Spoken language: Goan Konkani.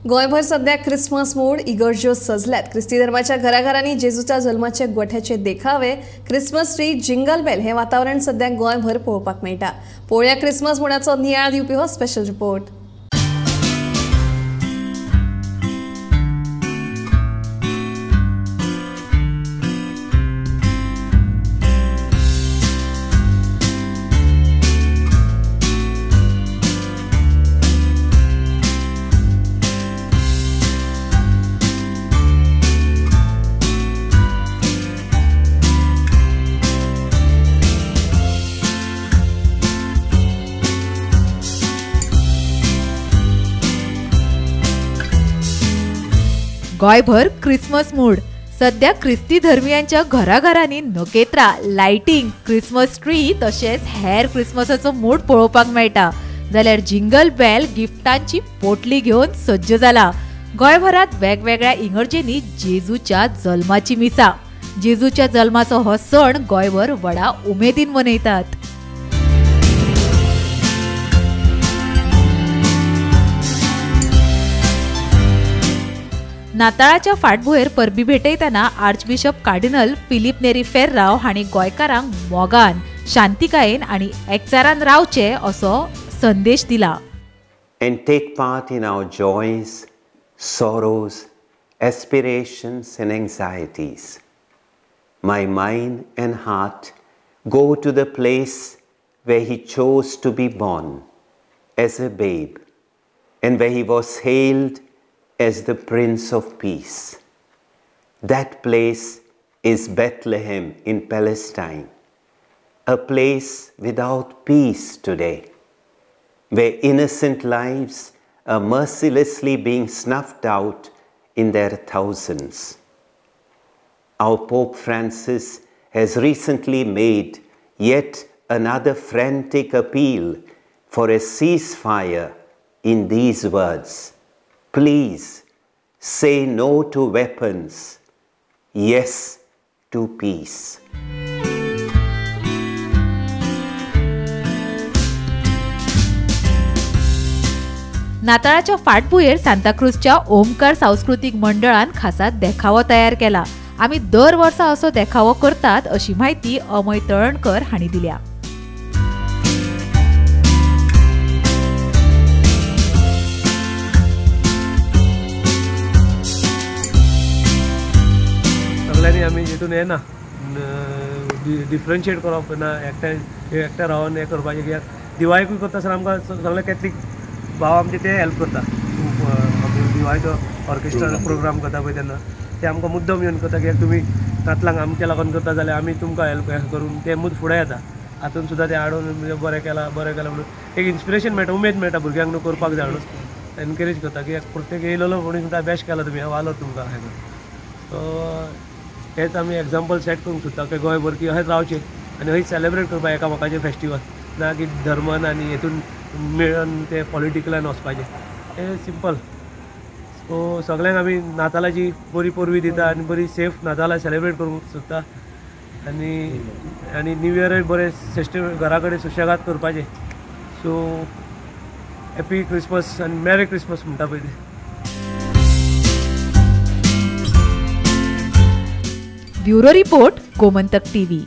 गोंयभर सध्या क्रिसमस मोड इगर्ज्यो सजल्यात. क्रिस्ती धर्माच्या घराघरांनी जेजूच्या जल्माचे गोठ्याचे देखावे, क्रिसमस ट्री, जिंगल बेल हे वातावरण सध्या गोंयभर पळोवपाक मेळटा. पळोवया क्रिसमस मोडाचो नियाळ दिवपी हो स्पेशल रिपोर्ट. गोंयभर क्रिसमस मूड. सध्या क्रिस्ती धर्मियांच्या घराघरांनी नकेत्रां, लायटींग, क्रिसमस ट्री तशेंच हेर क्रिसमसाचो मूड पळोवपाक मेळटा. जाल्यार जिंगल बेल गिफ्टांची पोटली घेवन सज्ज जाला. गोंयभरांत वेगवेगळ्या इगर्जेंनी जेजूच्या जल्माची मिसा. जेजूच्या जल्माचो हो सण गोंयभर व्हडा उमेदीन मनयतात. नाताळाच्या फाटभुंयेर परबी भेटयतना आर्चबिशप कार्डिनल फिलीप नेरी फेर्राव हांणी गोंयकारांक मोगान, शांतिकायेन आनी एकचारान रावचे असो संदेश दिला. And take part in our joys, sorrows, aspirations and anxieties. My mind and heart go to the place where he chose to be born as a babe and where he was hailed as the Prince of Peace. That place is Bethlehem in Palestine, a place without peace today, where innocent lives are mercilessly being snuffed out in their thousands. Our Pope Francis has recently made yet another frantic appeal for a ceasefire in these words: please say no to weapons, yes to peace. नाताळाच्या फाटभुंयेर सांताक्रूजच्या ओमकार सांस्कृतीक मंडळान खासा देखावो तयार केला. आमी दर वर्सा असो देखावो करतात अशी म्हायती अमय तळणकर हांणी दिल्या. सगळ्यांनी आमी हितून येना डिफरन्शिएट करप ना, एकट्या एकट्या रावन हें करपाचें. कित्याक दिवाळीकूय करता आसतना आमकां सगळे कॅथलीक भाव आमचे ते हेल्प करता. दिवाळीचो ऑर्केस्ट्रा प्रोग्राम करता पळय तेन्ना ते आमकां मुद्दम येवन करता, कित्याक तुमी नातलांक आमच्या लागून करता जाल्यार आमी तुमकां हेल्प करून ते मुद्द फुडें येता. हातून सुद्दां ते हाडून बरें केलां बरें केलां म्हणून एक इन्स्पिरेशन मेळटा, उमेद मेळटा भुरग्यांक न्हू करपाक जाय म्हणून एनकरेज करता. कित्याक प्रत्येक येयलेलो कोणी सुद्दां बेस्ट केलां तुमी, वालो तुमकां हें. सो हेच आमी एग्जाम्पल सेट करूंक सोदता की गोंयभर की अशेंच रावचें आनी हयच सेलेब्रेट करपाक एकामेकाचें फेस्टिवल, ना की धर्मान आनी हेतून मेळून ते पॉलिटिकलान वचपाचें. हें सिंपल. सो सगळ्यांक आमी नातालाची बरी परबी दिता आनी बरी सेफ नातालां सेलेब्रेट करूंक सोदता. आनी आनी न्यू इयरय बरें सिस्टम घरा कडेन सुशेगाद करपाचें. सो हॅपी क्रिसमस आनी मॅरी क्रिसमस म्हणटा पळय तें. Bureau report, Gomantak TV.